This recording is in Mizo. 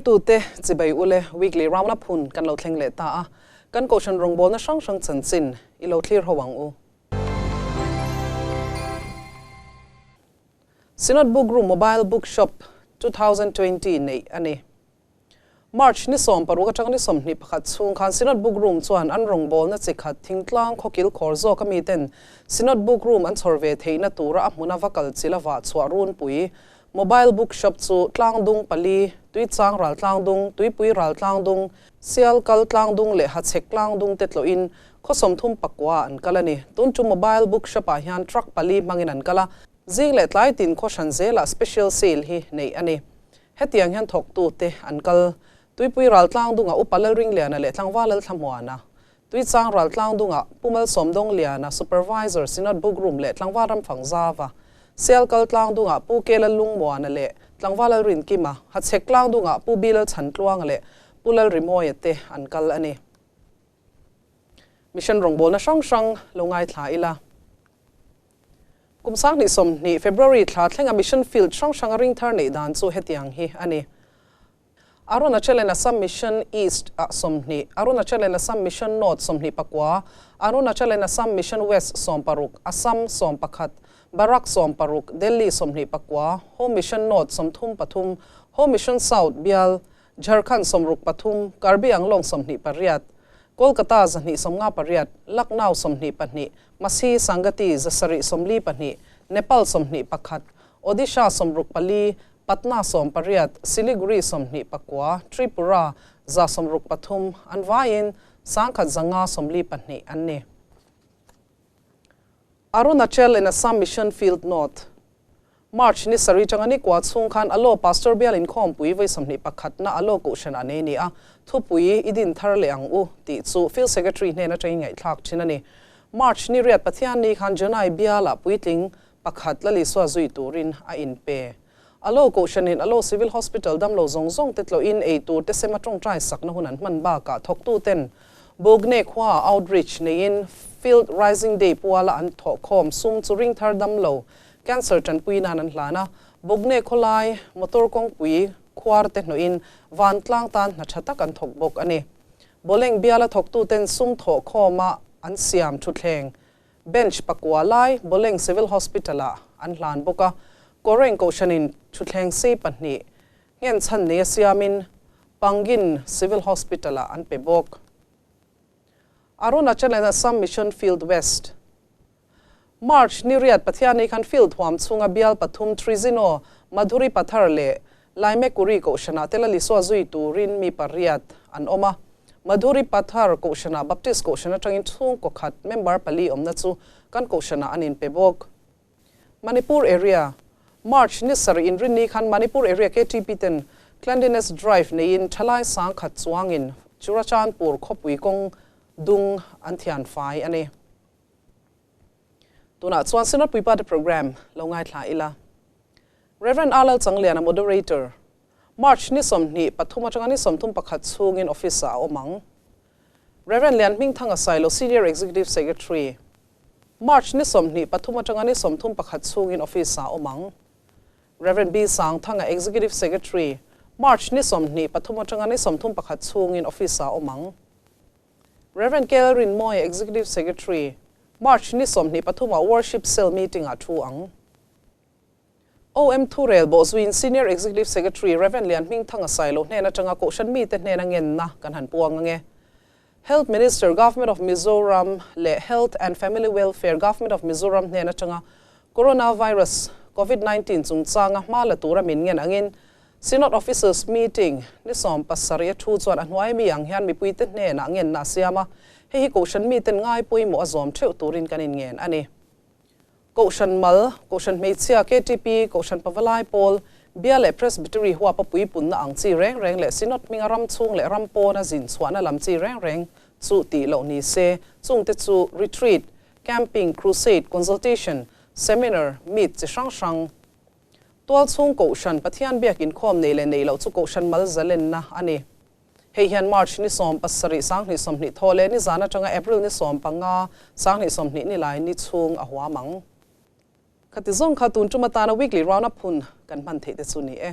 Thlirtute chibai ule weekly round up hun kan lo thleng leh ta a, kan kohhran rawngbawlna hrang hrang chanchin i lo thlir ho ang u. Synod Book Room Mobile Bookshop 2020 neih a ni. March ni 16 atanga ni 21 chhung khan Synod Book Room chuan an rawngbawlna chi khat thingtlang khawkil khawr zawk a miten Synod Book Room an chhawr ve theihna tura a hmuna va kal chil a vah chhuah runpui Mobile Bookshop chu tlangdung pali, Tuichang ral tlangdung, Tuipui ral tlangdung, Sialkal tlangdung leh Hachhek tlangdung te tlawhin khaw 34 an kal a ni. Tun chu Mobile Bookshop ah hian truck pali hmangin an kal a, zing leh tlai tin khaw hran zelah special sale hi neih a ni. Hetiang hian thawktute an kal. Tuipui ral tlangdungah Upa Lalringliana leh Tlangval Lalthlamuana, Tuichang ral tlangdungah Pu Malsawmdawngliana, Supervisor, Synod Book Room leh Tlangval Ramfangzava, Sialkal tlangdungah Pu Ke Lallungmuana leh Tlangval Lalrinkima, Hachhek tlangdungah Pu Bi Lalchhantluanga leh Pu Lalrimawia te an kal a ni. Mission rawngbawlna hrang hrang lo ngaithla ila. Kum 2020 February thla thlenga Mission Field hrang hranga ringthar neih dan chu hetiang hi a ni. Arunachal and Assam Mission East ah 20, Arunachal and Assam Mission North 29, Arunachal and Assam Mission West 16, Assam 11, Barak 16, Delhi 29, Home Mission North 33, Home Mission South bial, Jharkhand 63, Karbi Anglong 28, Kolkata 258, Lucknow 22, Masi Sangati 742, Nepal 21, Odisha 64, Patna 18, Siliguri 29, Tripura 163, an vaiin 1152 an ni. Arunachal and Assam Mission Field North. March ni 7 atanga ni kua chhung khan Alo Pastor bial inkhawmpui vawi 21 na Alo Kohhran a nei a ni a, thupui i din thar leh ang u tih chu Field Secretary hnen atangin ngaihthlak thin a ni. March ni 8 Pathianni khan Jonai bialah puitling pakhat la Lisua zui turin a inpe. Alo Kohhranin Alo Civil Hospital damlo zawng zawng te tlawhin ei tur te sema tawngtai sakna hun an hman bakah thawktuten Bogne khuaah outreach neiin Field Rising Day puala an thawhkhawm sum chu ringthar damlo cancer tanpui nan an hlan a. Bogne khawlai motor kawngpui khuar te hnawhin vantlang tan hna tha tak an thawk bawk a ni. Boleng biala thawktuten sum thawhkhawma an siam thutthleng Bench pakua lai Boleng Civil Hospital-ah an hlan bawk a, Koreng Kohhranin thutthleng sei pahnih nghenchhan nei a siamin Pangin Civil Hospital-ah an pe bawk. Arunachal and Assam Mission Field West. March ni 8 Pathiani khan field huam chhunga bial pathum Trizino, Madhuri Pathar leh Laimekuri Kohhranah te la Lisua zui turin mi pariat an awm a. Madhuri Pathar Kohhranah Baptist Kohhran atangin chhungkaw khat member pali awmna chu kan Kohhranah an inpe bawk. Manipur Area, March ni 7 inrinni khan Manipur Area KTP ten Cleanliness Drive neiin thalai 1000 chuangin Churachandpur khawpui kawng dung an thian fai a ni. Tunah chuan Synod Puipate Programme lo ngaithla ila. Rev. Alal Changliana Moderator, March ni 23 atanga ni 31 chhungin office ah a awm ang. Rev. Lian Hmingthanga Sailo Senior Executive Secretary, March ni 23 atanga ni 31 chhungin office ah a awm ang. Rev. B Sangthanga Executive Secretary, March ni 23 atanga ni 31 chhungin office ah a awm ang. Rev. Kel Rinmawia Executive Secretary, March ni 23 ah Worship Cell meeting ah thu ang. OM Thurel bawhzuiin Senior Executive Secretary Rev. Lian Hmingthanga Sailo hnen atanga Kohhran mite hnena ngenna kan han puang ange. Health Minister Government of Mizoram leh Health and Family Welfare Government of Mizoram hnen atanga Coronavirus Covid 19 chungchanga hma la tura min ngen angin Synod Officers Meeting ni 17 a thu chuan a hnuai mi ang hian mipuite hnenah ngenna a siam a, hei hi Kohhran miten ngai pawimawh a zawm theuh turin kan inngen a ni. Kohhran mal, Kohhran hmeichhia, KTP, Kohhran Pavalai Pawl, Bia leh Presbytery huapa puipunna ang chi reng reng leh Synod hminga ram chhung leh ram pawna zin chhuahna lam chi reng reng chu tih loh ni se, chungte chu retreat, camping, crusade, consultation, seminar, meet chi hrang hrang. Tualchhung Kohhran Pathian biak inkhawm nei leh nei loh chu Kohhran mal zalenna a ni. Hei hian March ni 17 2020 thaw leh nizan atanga April ni 15 2020 ni lai ni chhung a huam ang. Khati zawng kha tun tum atana weekly round up hun kan hman theih te chu ni e.